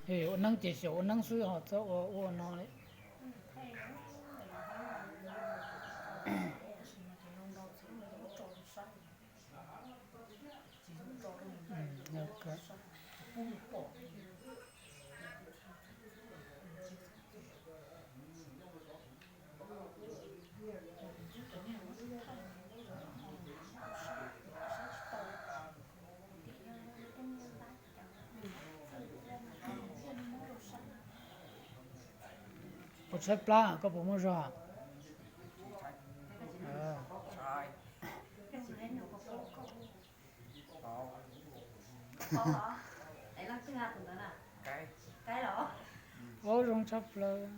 Ua neeb ces xyaum ua neeb xwb ho txhob ua ua no li. Puas tshaib plab koj puas muaj zog? Aub zoo tshaj plaws.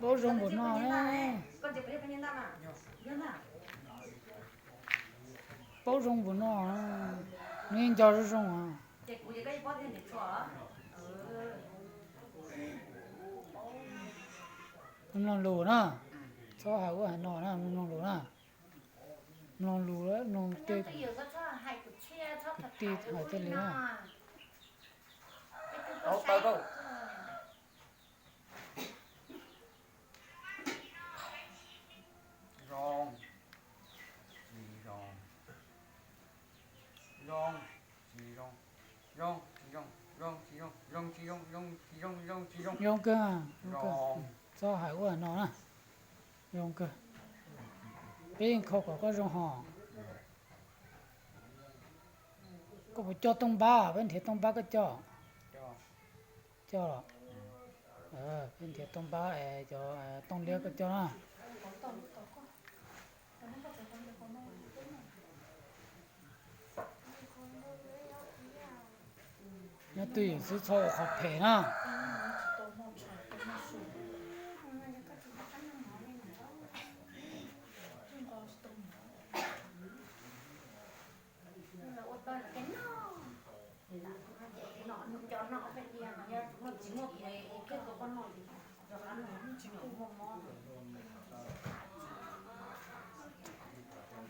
Paub zoo npaum no. Paub zoo npaum no, nws yeej nco zoo zoo. Mloog lus na, txhob hais ua hais no na, mloog lus na. Mloog lus, mloog tej kwv tij hais tej li na. Zoo kawg, txhob hais ua hais no na. Zoo kawg. Peb yeej kho kom koj zoo hos. Koj puas coj tooj npab, peb nrhiav tooj npab koj coj? Coj los. Peb nrhiav tooj npab es cov tooj liab koj coj na. Nyob twj ywm xwb txhob ua qhov phem na.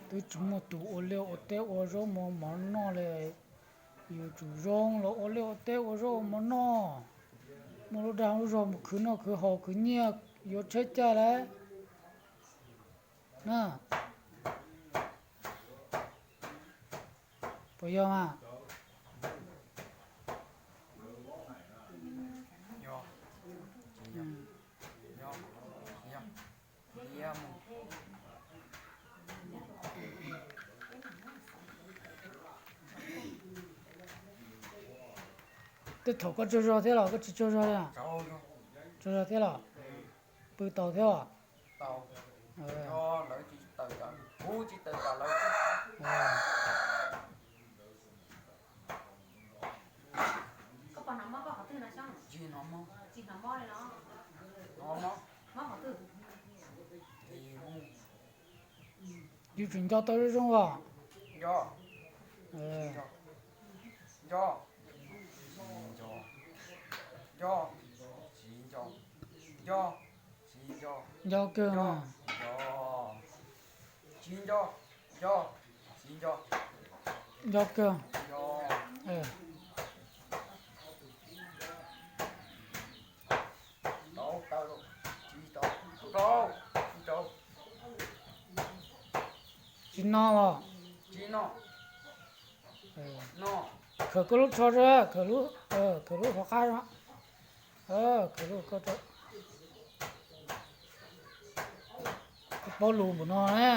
Twb tsis muaj tus ua liaj ua teb ua zaub ua mov noj li. Yuav tsum zoo los ua liaj ua teb ua zaub ua mov noj. Muaj lub dag lub zog mus khwv noj khwv haus khwv nyiaj yuav tsheb caij lawm na. Puas yog mas? Tej thaum koj tsaug zog thiab los koj tsis tsaug zog li? Tsaug zog thiab los? Pw tau thiab os? Yus tseem nco tau zoo zoo os? Nco kawg mas. Nco kawg. Tsis no los? Khawm koj lub tsho, khawm lub, khawm lub hauv qab, khawm lub, koj paub lus npaum no na.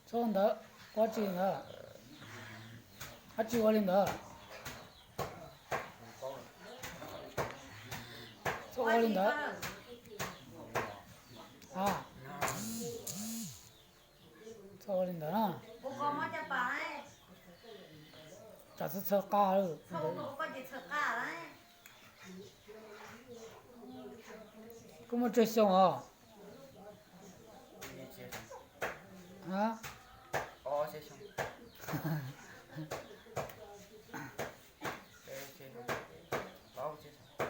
Txhob ntawd, ua tsi ntawd? Dab tsi ua li ntawd? Txhob ua li ntawd. A, txhob ua li ntawd na. Tsam txhob txhawj qa. Koj muaj tsawg xyoo os? Ob txhiab xyoo. Peb txhiab xyoo. Plaub txhiab xyoo.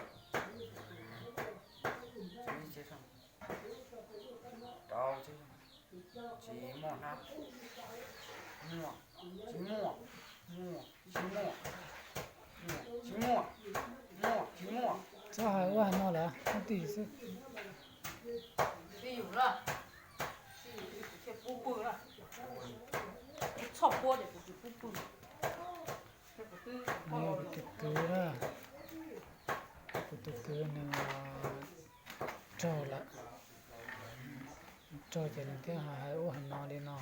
Tsib txhiab xyoo. Rau txhiab xyoo. Tsis muaj hnab. Muaj. Tsis muaj. Muaj. Tsis muaj. Muaj. Tsis muaj. Muaj. Tsis muaj. Txhob hais ua hais no lawm, leej twg xwb. Twb yus na, twb yus kuv thiaj pub pw na. Twb txhob puab ces kuv twb pub pw. Kuv tus kwv na, kuv tus kwv nws raug lawm, raug ces nws thiaj hais ua hais no li no.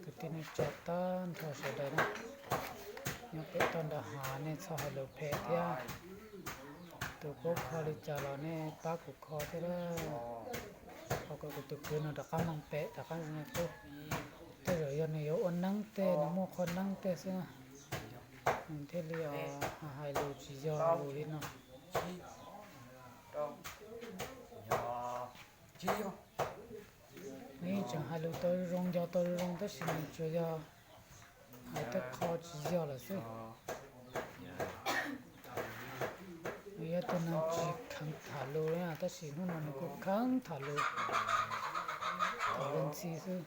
Kwv tij neej tsa tag nrho sawv daws na, nyob pem toj nram hav nej txhob hais lus phem thiab. Tus paub kho li cas los nej pab kuv kho thiab, thov kom kuv tus kwv no rov qab mus pem rov qab zoo li qub. Tej zaum yog nws yuav ua neeb tej, nws muaj qhov neeb tej xwb na, nws thiaj li hais lus tsis yog lus li no. Nws yeej tseem hais lus tau zoo, nco tau zoo tab sis nws tsuas yog hais tej qho tsis yog lawm xwb. Nws yog tus neeg tsis kheev tham lus li na, tab sis hnub no nws kuj kheev tham lus, tham luag ntxhi xwb.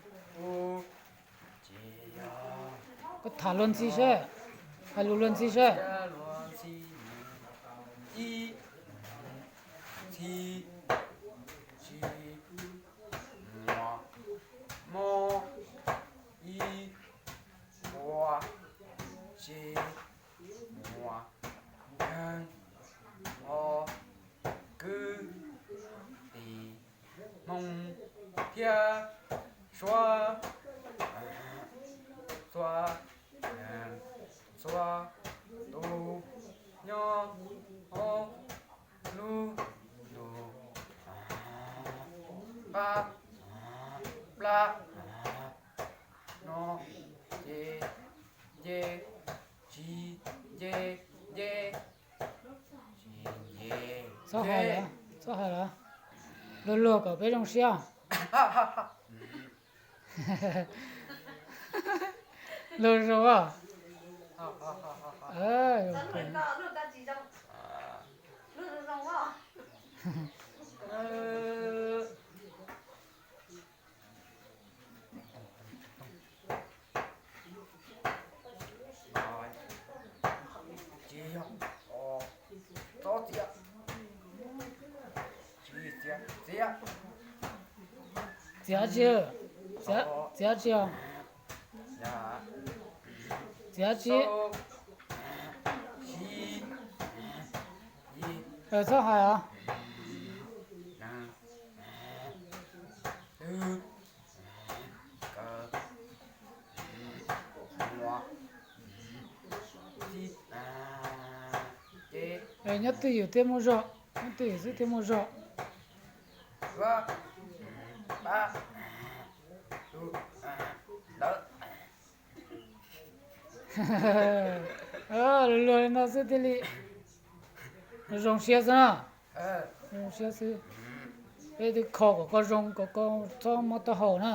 Koj tham luag ntxhi seb, hais lus luag ntxhi seb. Ib, txhib, tsib, muam, mob, ib, ua, tse, muam, nkeeg, o, kwb, tis, hmoo, thiab, suav, txua, txhua, tus, nyob, ob, lub, lus, pab, plab, no, ce, nce, tsis, nce, nce, tsis, nce. Txhob hais lawm, txhob hais lawm. Luag luag kom peb zoo siab. Luag zoo. Txiav, txiav, txiav, txiav tsi, txiav tsi, txiav tsi. Txhob hais os. Nyob twj ywm thiaj muaj zog, nyob twj ywm xwb thiaj muaj zog. Luag luag li no xwb thiaj li zoo siab xwb na. Zoo siab xwb. Peb twb kho kom koj zoo, kom koj txhob mob taub hau na.